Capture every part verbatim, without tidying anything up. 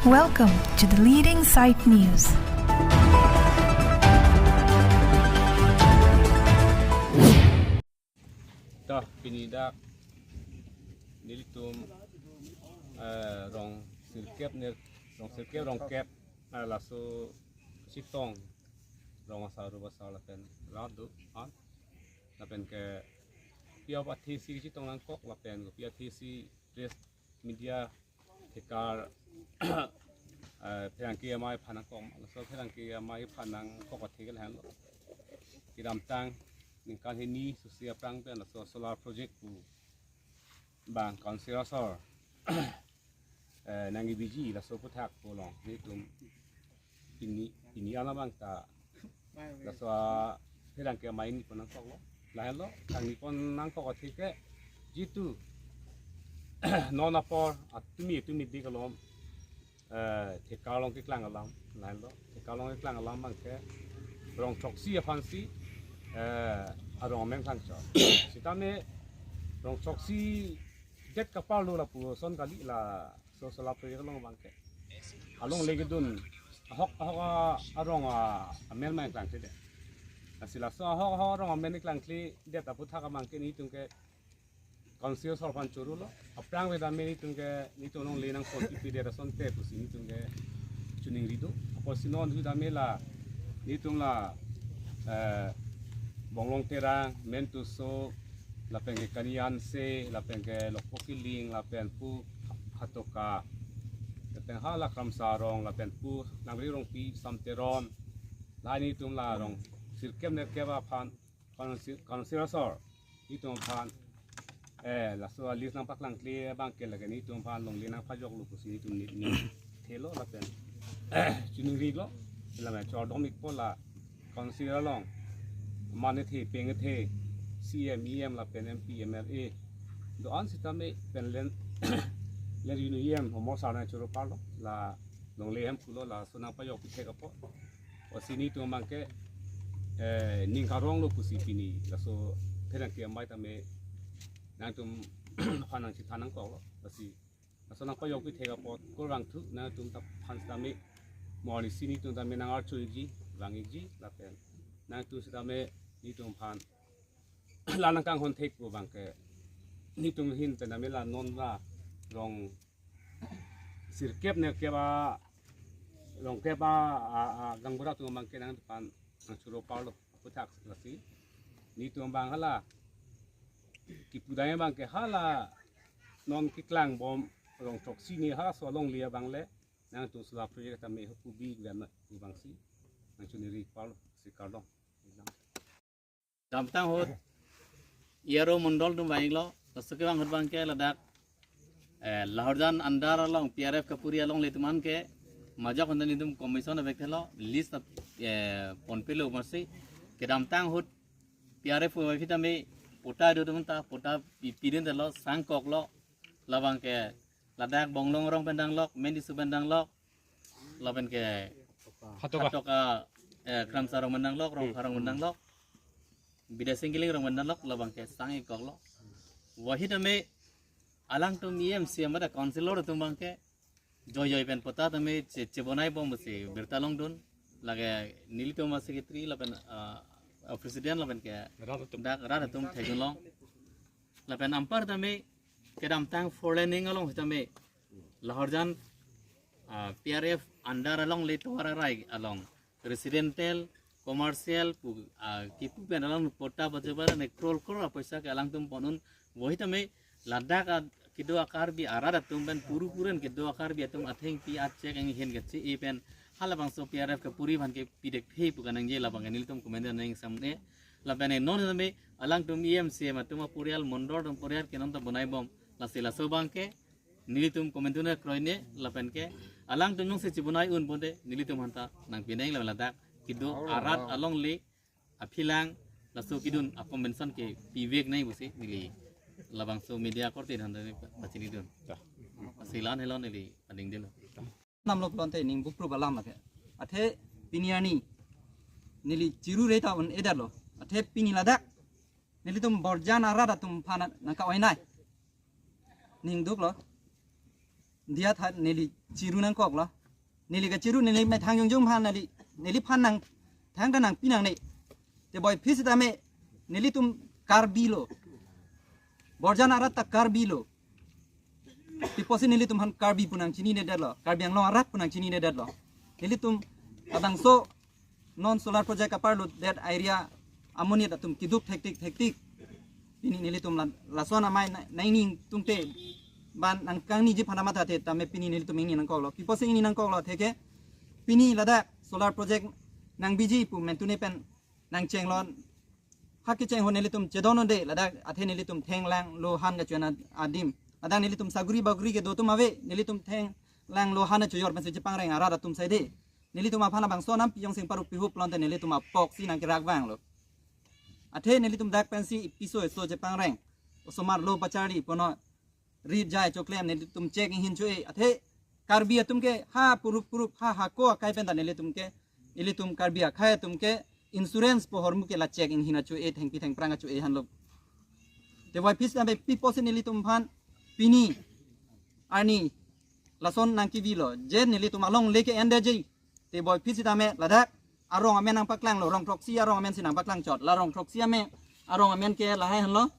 Welcome to the leading site news. Ta pini dak nelitum, eh, rong sirkep ner, rong sirkep rong kep, eh, laso chetong rong asar rup asar lapen rat do-an lapen ke pi aphi si chetong nangkok lapen pi aphi si press media thekar, eh, pherangke amei aphan nangkok, laso pherangke amei aphan nangkok athe ke lahenlo. Kedamtang ningkan hini susi aphrang pen laso solar project pu bang council asor, eh, nang-ibiji laso aphuthak pu along nelitum pini, pini alam abang ta laso apherangke amei ni pon nangkoklo. Lahenlo, kangni pon nangkok athe ke jitu non apor atumi atumi dik alom, eh, thekar along keklang alam, lahenlo, thekar along keklang alam abang ke rong throksi aphan si, eh, arong amen klangchot. Sitame rong throksi det kaparlo lapuson kali laso solar project along abang ke. Alongle kedun ahok ahok a-, arong a-, amen ma klangkledet. Lasi laso ahok ahok arong amen klangkledet aphuthak abang ke nelitum ke council asor aphan chorolo. Aphrang ave tame nelitum ke nelitum alongle nangpon pipedet asonte pusi nelitum ke chiningri do. Apotsi non ave tame la nelitum la, eh, Bonglong Terang, Mentuso, lapen ke Kani Hanse, lapen ke Lokpo Killing, lapen pu Hatoka, lapen hala Kramsa Rong, lapen pu Nangri Rongpi, Sam Teron, la nelitum la rong sirkep nerkep aphan council, council asor nelitum aphan, eh, laso a-list nangpaklangkle abang ke lake nelitum aphan longle nangpajoklo pusi nelitum ni, ni thelo lapen, eh, chiningrilo, lapen chordom ikpo la council along mane the peng the C M, E M lapen M P, M L A do-an sitame pen len len unu E M Homor sar nangchoro parlo, la longle hem kulo, laso nangpajok pithek apot. Pusi nelitum abang ke, eh, ning karonglo pusi pini laso pherangke amei tame nangtum aphan nangchethan nangkoklo. Pusi laso nangpajok pithek apot kurvangthu nangtum ta aphan sitame morning si nelitum tame nang-archo ikji, vang ikji, lapen nangtum sitame nelitum aphan la nangkanghon thek pu abang ke nelitum ahin pen tame la non la rong sirkep nerkep a, rong kep a, a, a gaonbura atum abang ke nangphan nangchoro parlo aphuthak lasi nelitum abang hala kipu dai abang ke hala non keklang bom rong throksi ni halaso alongle abang le nangtum solar project tame hupu bi gana abang si nangchiningri parlo si kardom. Damtang ahut E R O mondol atum vanglo, laso kevang ahut abang ke ladak, eh, Lahorjan under along P R F kapuri alongle atum an ke majok handa nelitum commission avek thelo, list, eh, ponpelo masi. Kedamtang ahut P R F pu aphi tame patta do atum ta patta pi, pidun thelo, sangkoklo, labang ke ladak Bonglong Rong pen danglok, Mentuso pen danglok, lapen ke Hatoka. Hatoka, eh, Kramsa Rong pen danglok, Rongkha Rong pen danglok, Bidya Sing Killing Rong pen danglok, labang ke sang-ikkoklo. Wahi tame alangtum E M, C M ada councilor atum abang ke joi joi pen patta tame che, chebonai bom pusi birta longdun. Lake nelitum a-secretary lapen, ah, a-president lapen ke rat atum, dak rat atum thekdunlong. Lapen anpar tame kedamtang four laning along sitame Lahorjan, ah, P R F under alongle tovar arai along residential, commercial pu, ah, kipu pen along patta bajabar ne crore crore apoisa ke alangtum pon un. Wahi tame ladak a kedo a-Karbi arat atum pen puru puren kedo a-Karbi atum athengpi achek anghin keche-e pen halabangso P R F kapuri aphan ke pidek phe pu kanangji labang ke nelitum komandan nang samne. Lapen non tame alangtum E M, C M atum aporial, mondol atum aporial ke non ta bonai bom. Lasi laso abang ke nelitum komandan kroine lapen ke alangtum jongsi chebonai un bonde nelitum aphanta nangpinang lapen ladak kedo arat alongle aphilang laso kedun a-compensation ke pivek nai pusi neli labangso media korte aphan ta pachinidun. Lasi la-an helo neli ading dilo. Namlo pulote ning bupru alam lake. Athe pini arni neli chiru re ta un-edetlo. Athe pini ladak nelitum Borjan arat atum aphan nangka-oinai. Ning duklo. Diya tha neli chiru nangkoklo. neli kachiru, neli methang jongjong aphan neli, neliphan nangthang ta nangpi nangne. Teboi aphi sitame nelitum Karbi lo. Borjan arat ta Karbi lo. Pi apotsi nelitum aphan Karbi pu nangchinine detlo, Karbi Anglong arat pu nangchinine detlo. Nelitum labangso non solar project kaparlo det area amonit atum keduk thektik thektik. Pini nelitum la-, lason amei na-, nangning tungte ban nangkangniji aphan amatha athe tame pini nelitum ingni nangkoklo. Pi apotsi ingni nangkoklo atheke, pini ladak solar project nangbiji pu mentune pen nangchenglon. Ha kecheng ahut nelitum chedon-ode ladak athe nelitum thenglang lo han kachoan adim. Ladak nelitum saguri baguri kedo atum ave, nelitum thenglang lo han achoyor pensi chepangreng arat atum saide. Nelitum aphan labangso anam piyong sing parup pihup pulote nelitum apoksi nangkerak vanglo. Athe nelitum dak pensi piso eso chepangreng. Osomar lo pacharli punon, rit jai choklem nelitum chek inghin cho-e. Athe Karbi atum ke ha purup purup ha hako akai pen ta nelitum ke, ilitum Karbi akhei atum ke insurance pu ahormu ke la chek inghin acho-e, thengpi thengphrang acho-e henlo. Teboi aphi sitame pi apotsi nelitum aphan pini arni lason nangkevilo, je nelitum alongle ke endetji. Teboi aphi sitame ladak arong amen nangpaklanglo, rong throksi arong amen si nangpaklang chot. La rong throksi amen, arong amen ke lahai henlo.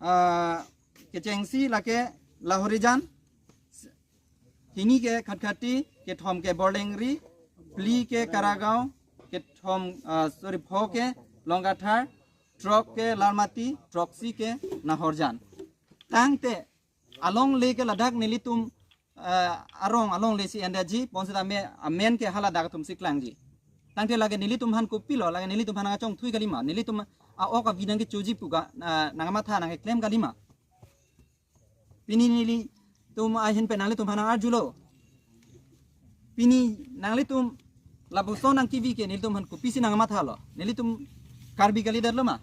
Ah, kechengsi lake Lahorijan, hini ke Khatkhati, kethom ke Borlengri, phli ke Karagaon, kethom, ah, sorry, pho ke Longkathar, throk ke Lalmati, throksi ke Nahorjan. Tangte alongle ke ladak nelitum, eh, arong alongle si endetji, bonsitame amen ke hala dak atum si klangji. Tangte lake nelitum aphan kopilo, lake nelitum aphan nangkachongthui kalima, nelitum a-ok avi nangkechoji pu ka, ah, nangkamatha nangkeklem kalima. Pini nelitum ahin pen nanglitum aphan nang-arjulo. Pini nanglitum lapuson nangkevi ke nelitum aphan kopisi nangkamathalo? Nelitum Karbi kalidetlo ma?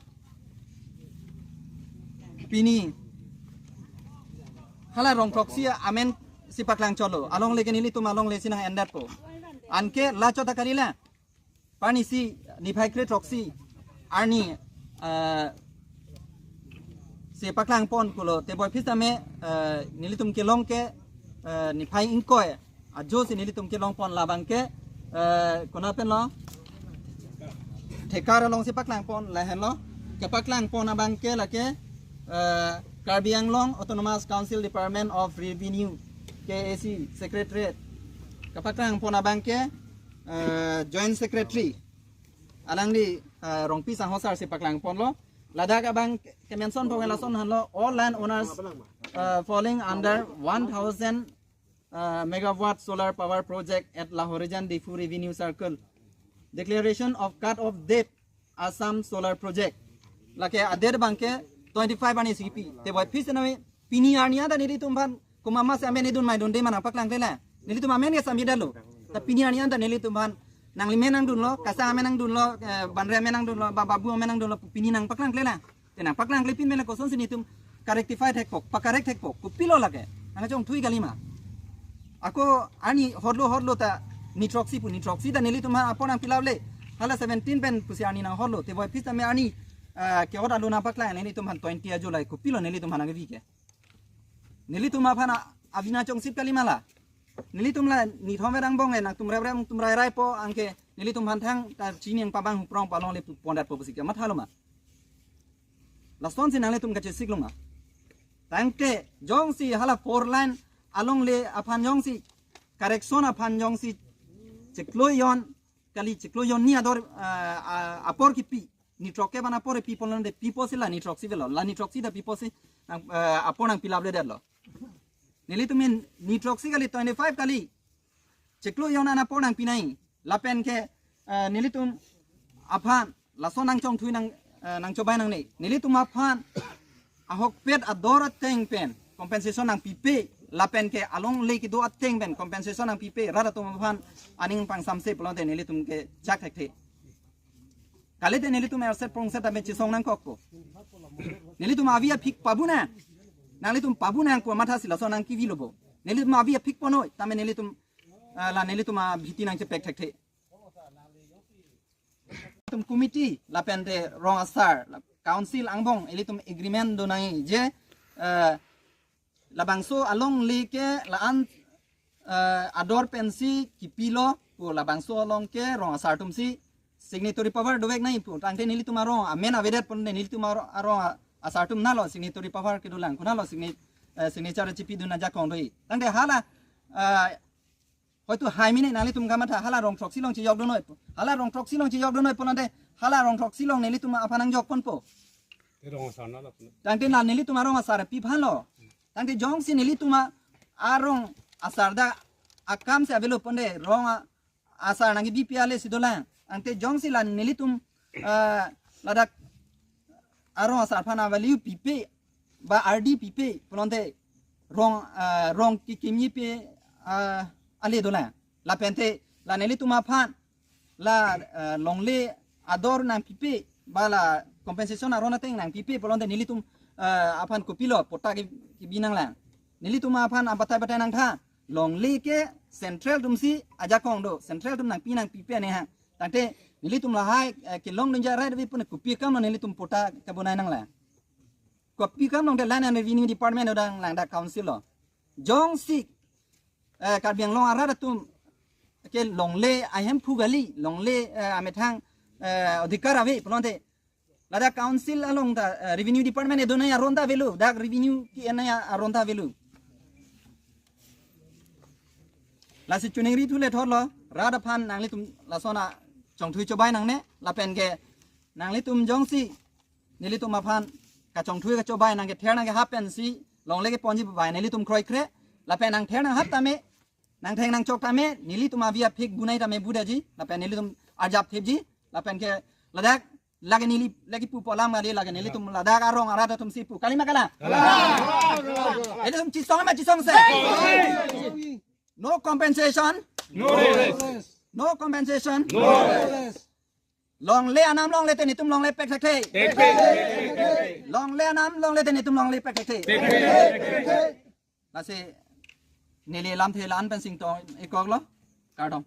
Pini hala rong throksi amen si paklang chotlo. Alongle ke nelitum alongle si nang-endetpo. Anke la chot ta kalila. Pini si niphai kre throksi arni, eh, si paklangpon pulo. Teboi aphi sitame, eh, nelitum kelong ke, eh, niphai ingkoi ajo si nelitum kelongpon, labang ke, eh, konat penlo, thekar along si paklangpon lahenlo. Kepaklangpon abang ke lake, eh, Karbi Anglong Autonomous Council Department of Revenue, K A C Secretariat. Kepaklangpon abang ke, eh, Joint Secretary, alangli, eh, Rongpi Sangho sir si paklangponlo. Ladak abang ke-mention pong lason henlo, all land owners, eh, falling under one thousand, eh, megawatt solar power project at Lahorijan Diphu Revenue Circle. Declaration of cut-off date Assam Solar Project. Lake a-date abang ke twenty-five arni si kipi. Teboi aphi sitame pini arni anta nelitum aphan komat ma si amen idun ma idunde ma nangpaklangkle la. Nelitum amen ke sami detlo. Ta pini arni anta nelitum aphan nanglimen nangdunlo, Kasang amen nangdunlo, eh, Banre amen nangdunlo, ba Babu amen nangdunlo, pini nangpaklangkle la. Te nangpaklangklepin pen la kosonsi nelitum ka-rectify thekpo, pa-correct thekpo, kopilo lake? Nangkachongthui kalima? Ako arni hotlo hotlo ta ni throksi pu, ni throksi ta nelitum aphan apor nangpilap le. Hala seventeen pen pusi arni nanghotlo. Teboi aphi sitame arni, ah, ke-ot alo nangpaklang nelitum aphan twenty ajo lai, kopilo nelitum aphan nangkevi ke? Nelitum aphan a-, avi nangchongsip kalima la? Nelitum la nithom erang bong e, nangtum rep rep nangtum rai raipo, anke nelitum aphan thangta chini nangpabang huprong palong le pu pondetpo pusi kemathalo ma? Lasonsi nanglitum kachesik loma? Tangte jongsi hala four lane alongle aphan jongsi correction aphan jongsi chiklo jon kali, chiklo jon ni ador, ah, ah, apor kipi, ni throk ke ban apor piponlo de, pi apotsi la ni throksi avelo, la ni throksi ta pi apotsi nang, ah, apor nangpilapledetlo? Nelitum in ni throksi kali, twenty-five kali, chiklo jon an apor nangpi nangji. Lapen ke, eh, nelitum aphan lason nangchongthui nang, eh, nangchobai nangne. Nelitum aphan ahokpet ador ateng pen compensation nangpipe, lapen ke alongle kedo ateng pen compensation nangpipe, rat atum aphan aning pangsamse pulote nelitum ke chak thekthe. Kalite nelitum erset prongset abe chisong nangkokpo. Nelitum avi aphik pabunang. Nanglitum pabunang pu mathasi lason nangkevilo bo. Nelitum avi aphik ponnoi, tame nelitum, ah, la nelitum abhiti nangchepek thekthe. Nelitum committee lapen te rong asar, la council angbong ilitum agreement do nangji je, eh, labangso alongle ke la-an eh, ador pensi kipilo pu labangso along ke rong asar atumsi signatory power dovek nangji pu. Tangte nelitum arong amen avedet pon nelitum arong, arong asar atum nalo signatory power kedolang, konatlo signi-, eh, signature chipidun ajakong doji. Tangte hala, eh, hoitu hai mene nanglitum kamatha hala rong throksi along chejok dunnoi pu. Hala rong throksi along chejok dunnoi pu nangte hala rong throksi along nelitum aphan nangjok ponpo. Te rong asar nalo pu. Tangte na nelitum arong asar pi aphanlo. Tangte jongsi nelitum arong asar dak akamsi avelo ponte rong a-, asar nangkebipi ale si dolang. Tangte jongsi la nelitum, eh, ladak arong asar aphan a-value pipe ba ardi pipe pulote rong, eh, rong kekimji pe, eh, ale dolang. Lapente la nelitum aphan la, eh, longle ador nangpipe ba la compensation aron ateng nangpipe pulote nelitum, eh, aphan kopilo patta ke, kebi nanglang. Nelitum aphan abatai batai nangtha. Longle ke central atumsi ajakong do, central atum nangpi nangpipe ne ha. Tangte nelitum lahai, eh, kelongdunji right ave pun kopi akamlo nelitum patta kebonai nanglang. Kopi akamlo te Land and Revenue Department dodang lang dak council lo. Jongsi, eh, Karbi Anglong arat atum ke longle ahemphu kali, longle, eh, amethang, eh, adhikar ave pulote ladak council along ta, eh, revenue department edonai aron ta avelo, dak revenue ke-ennai aron ta avelo. Lasi choningri thu le thotlo, rat aphan nanglitum lason achongthui chobai nangne, lapen ke nanglitum jongsi nelitum aphan kachongthui kachobai nangkether nangkehap pensi longle keponji pu bai nelitum kroikre, lapen nangther nanghap tame, nangtheng nangchok tame, nelitum avi aphik bunai tame budaji, lapen nelitum arjap thipji, lapen ke ladak lake neli lake pupo alam kali, lake nelitum ladak arong arat atumsi pu. Kali ma kalang? Kalang. Nelitum chesong ma chesongse? No compensation. No rest. No compensation. No rest. Longle anam longle te nelitum longle pek thekthe. Thekthe. Longle anam longle te nelitum longle pek thekthe. Thekthe. Lasi neli lamthe la-an pen singtong-ik koklo. Kardom.